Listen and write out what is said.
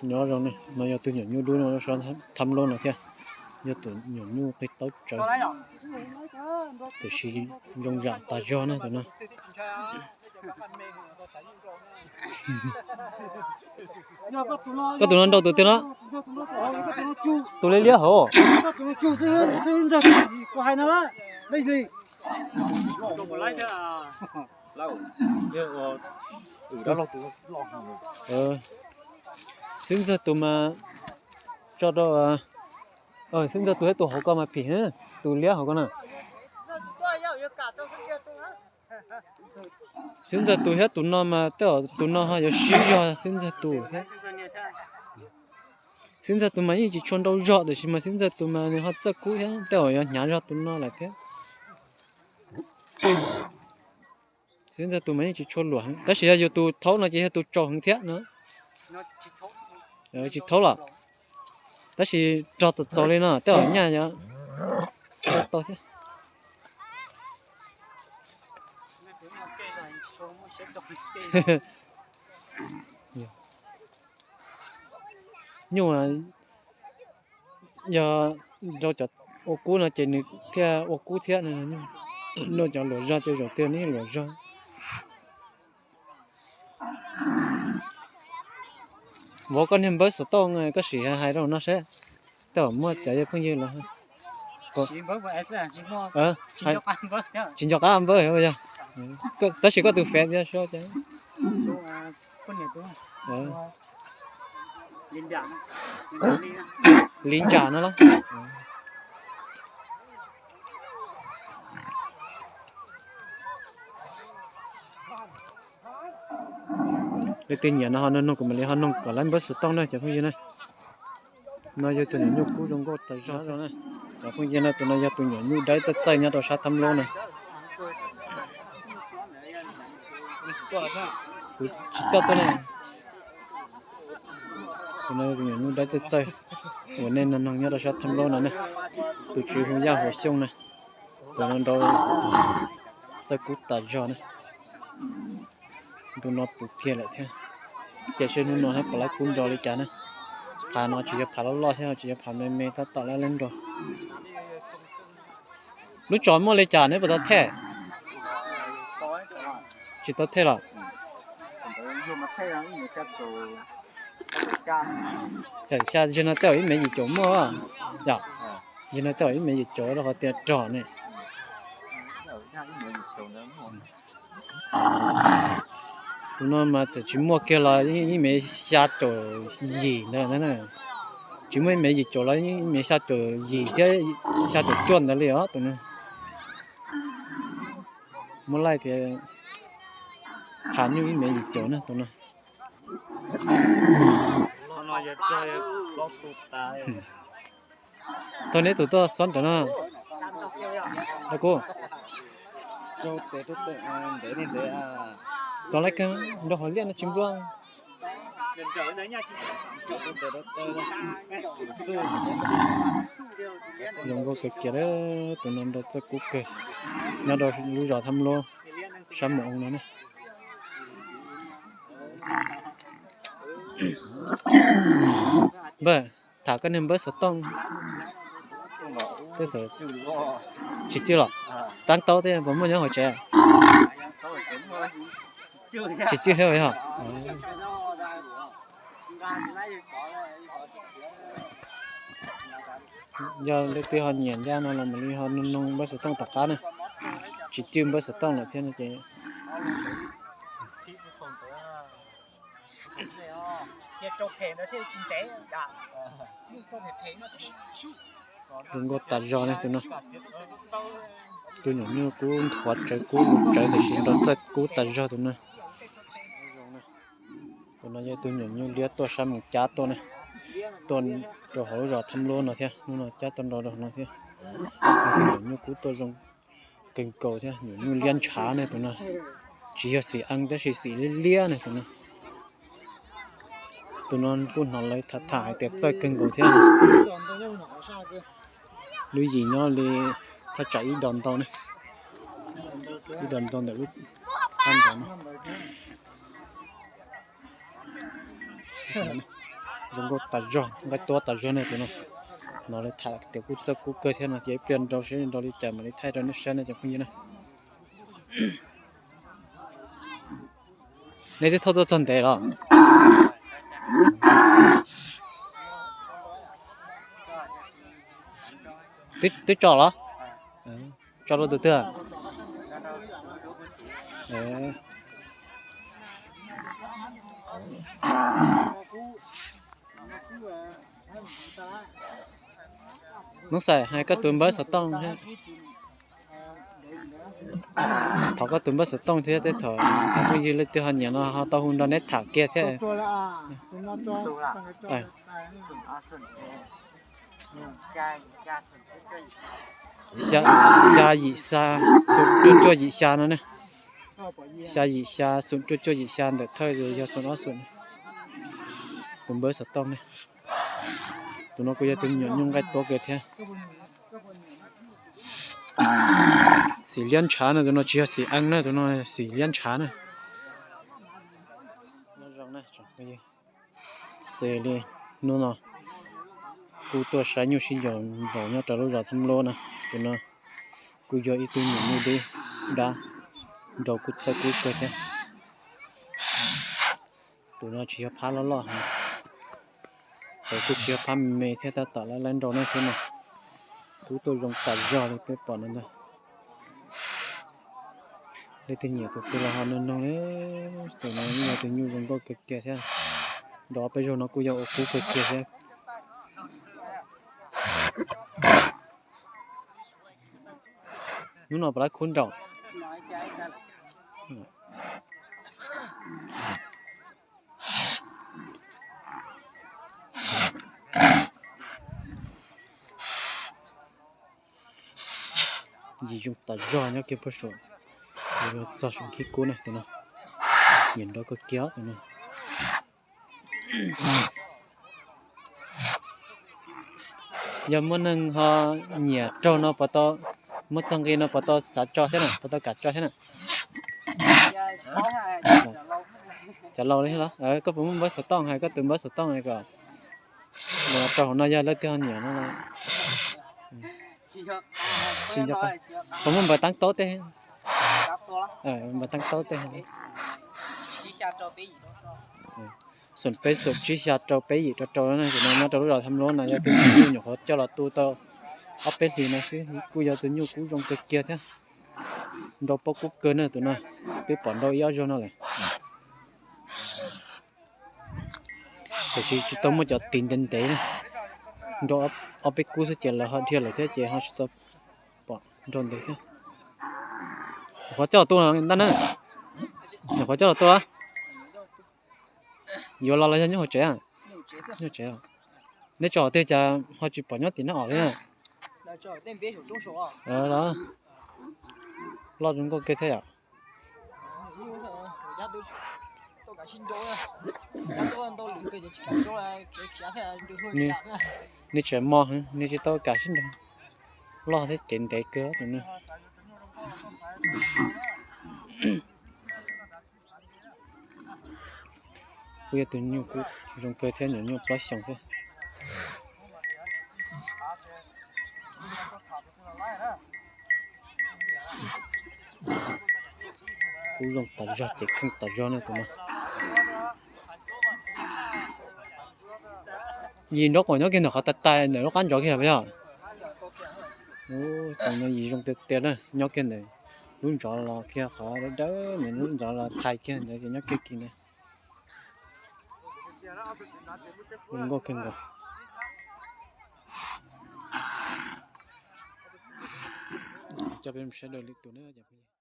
Nyob zoo ne, no yog tus nyuam nyuj dub no, sab thab lub no thiab, yog tus nyuam nyuj qig taub tsawv, tiam sis zoo zam tas zog na tus no. Koj tus no nrau tus twg no? Tus liab liab hauv. Xib ntxawg tus mas tso rau, xib ntxawg tus thiab tus hauv ko mas phim, tus liab hauv ko na. Xib ntxawg tus thiab tus no mas tej zaum tus no ho yuav sib zog xib ntxawg tus thiab. Xib ntxawg tus mas yeej tsis tshua nrau zog tiam sis mas xib ntxawg tus mas nws ho txawj kub thiab tej zaum yuav hnyav zog tus no lawm thiab. Xib ntxawg tus mas yeej tsis tshua luam heev tab sis yog yus tus thaub no ces yog tus tsaus heev thiab no. Tsis thaub los, tab sis rog txaus txaus li no tej zaum nyaj yuav tau thiab. Nyuj yog rau cov ua kub no ces nws thiaj ua kub thiab. Noj cov luam zog ces zaum twg nws luam zog. Vauv, koj niag npawb xov tooj koj sim hais rau no seb, tej zaum muaj cov phooj ywg los. Tsis nco qab npawb yog, tab sis koj tus fev yog so Li Ntsam no los. Leej twg nyiam no ho nug nug kuv mam li ho nug kom lawv npawb xov tooj na cov phooj ywg na. No yog tus nyuam nyuj kub zoo nkauj tas zog na. Cov phooj ywg na, tus no yog tus nyuam nyuj dawb txaij txaij nyob rau sab Thab Nplob na. Kuv tsis coj tuaj na. Tus no yog tus nyuam nyuj dawb txaij txaij uas nej nug nug nyob rau sab Thab Nplob no ne. Tus tswv hu Yaj Huas Xyooj na. Tus no nrau txawj kub tas zog na. Ntu no puv kiag lawm thiab. Ces seb hnub no thiab puas laib kub nrau li cas na. Phav no tsis yog phav loj loj thiab, tsis yog phav me me tab tom laib laib nrau. Lub tsov muaj li cas neb puas tau thej? Tsis tau thej los? Xya, zeg no tej zaum ib mev yim caum muaj, yog, zeg no tej zaum ib mev yim caum rau qhov tias rog ne. Tus no mas txawm tsis muaj kiag los ib mev xya caum yim ntawd na. Tsis muaj ib mev yim caum los ib mev xya caum yim thiab xya caum cuaj ntawd li os tus no. Muab laij tias phav nyuj ib mev yim caum na tus no. Tau neb tus tuaj xob ntawm no. Kuv tos lawv kawg nrau hauv liaj no tsis npluaj. Zoo nkauj kawg kiag, tus no nrau txawj kub kawg. Nyob rau lub zos Thab Nplob sab Mus Oo no ne. Npawg, tham koj niag npawb xov tooj. Tsis cwj los? Tab tau thiab, puas muaj nyob hauv tsev? Tsis cwj thiab yog. Yog leej twg ho nyiam ncaj no los mam li ho nug nug npawb xov tooj tom qab na. Tsis cwj npawb xov tooj lawm thiab no ces. Zoo nkauj tas zog ne tus no. Tus nyuam nyuj kub nthuav tsawv kub luv tsawv tiam sis nrau txawj kub tas zog tus no. Tus no yog tus nyuam nyuj liab tuaj sab Moos Cab tuaj ne, tuaj rau hauv lub zos Thab Npluab no thiab, hnub no cab tuaj nrau rau no thiab. Tus nyuam nyuj kub tuaj zoo kawg nkaus thiab, nyuam nyuj liab ntshav ne tus no. Tsis yog xim eev tab sis xim liab liab ne tus no. Tus no kuj hnov lawv tham tham hais tias txawj kawg nkaus thiab. Lub yim nyob li thaj tsam ib dos ntau ne, ib dos ntau ntawm lub thaj nrad no. Zoo nkauj tas zog, nqaij tuab tas zog ne tus no. No lawv tham tias kuj txawj kub kawg thiab no ces ib pliag nrau seb nrau li cas mam li thaij rau nej saib ne cov phooj ywg na. Nej twb thauj tuaj txog ntev los? Twb tso los? Tso rau tus twg? Hnub xaim hais koj tus npawb xov tooj thiab. Thov koj tus npawb xov tooj thiab tej thaum cov phooj ywg leej twg ho nyiam no ho tau hu nrog neb tham kiag thiab. Xya yim xya, xoom cuaj cuaj yim xya no ne. Xya yim xya, xoom cuaj cuaj yim xya, ntawm thawj yog xoom ob xoom. Tus npawb xov tooj ne. Tus no kuj yog tus me nyuam nyuj nqaij tuab kawg thiab. Xim liab ntshav na, tus no tsis yog xim eeb na, tus no xim liab ntshav na. Xws li hnub no kuj tuaj saib nyuj sib ncaws nraum nyob rau lub zos Thab Lub na, tus no kuj yog ib tug nyuam nyuj dub dab, nrau kuj txawj kub kawg thiab. Tus no tsis yog phab loj loj heev, tus kuj tsis yog phab me me thiab, tab tom lawv nrau nej thiab no. Kub tuaj zoo tas zog li peb pom no ntag. Leej twg nyiam tus twg los ho noog noog li. Tus no yog tus nyuj zoo nkauj kawg kiag thiab. Nrau ob peb zaug no kuj yog ua kub kawg kiag thiab. Hnub no puas lab khub nraum? Yim zoo tas zog nyob kiag puag saum, txog saum khib kub na tus no. Nyiam nrau kawg kiag tus no. Yog muaj neeg ho nyiam raug no puas tau, muab txog nqi no puas tau xav tso thiab na, puas tau kam tso thiab na? Cov laus li los? Koj puas muaj npawb xov tooj hais koj tus npawb xov tooj kom los rau hauv no yog leej twg ho nyiam no. Puas muaj npawb taab taub tej? Npawb taab taub tej. Xoom peb xoom tsib xya rau peb yim rau rau no, tus no nyob rau lub zos Tham Luab no yog tus nyuj nyuam qhuav coj los tu tau ob peb hlis no xwb, kuj yog tus nyuj kub zoo kawg kiag thiab. Nrau pob kub kawg na tus no, twb pom nrau ib ob zaug no lawm. Tiam sis tsis tau muaj cov tis ntev ntev na, nrau ob peb kub xwb ces lawv ho dhia lawm thiab ces ho tsis tau pom nrau ntev thiab. Nyuam qhuav coj los tu ntaj na, nyuam qhuav coj los tu. Yuav los los yog nyob hauv tsev? Nyob tsev. Neb tso twg cas ho tsis pom nyob tim nab os li na? Loj zoo nkauj kiag thiab yom. Nej tseem mos heev, nej tsis tau kam sib nrau. Loj thiab cev ntev kawg tus no. Kuj yog tus nyuj kub zoo kawg thiab, nyuam nyuj plaub xyoos xwb. Kub zoo tas zog ces kheej tas zog na tus no. Yim nraub qaum nyob kiag ntawm qhov tais tais ntawm lub qab ntsov kiag puas yog? Tus no yim zoo tiag tiag na, nyob kiag ntawm lub ntsov los kiag qhov dawb dawb ntawm lub ntsov los thaiv kiag ntawd ces nyob kiag kis ntawd. Zoo nkauj kawg nkaus. Coj peb mus saib dua lwm tus na.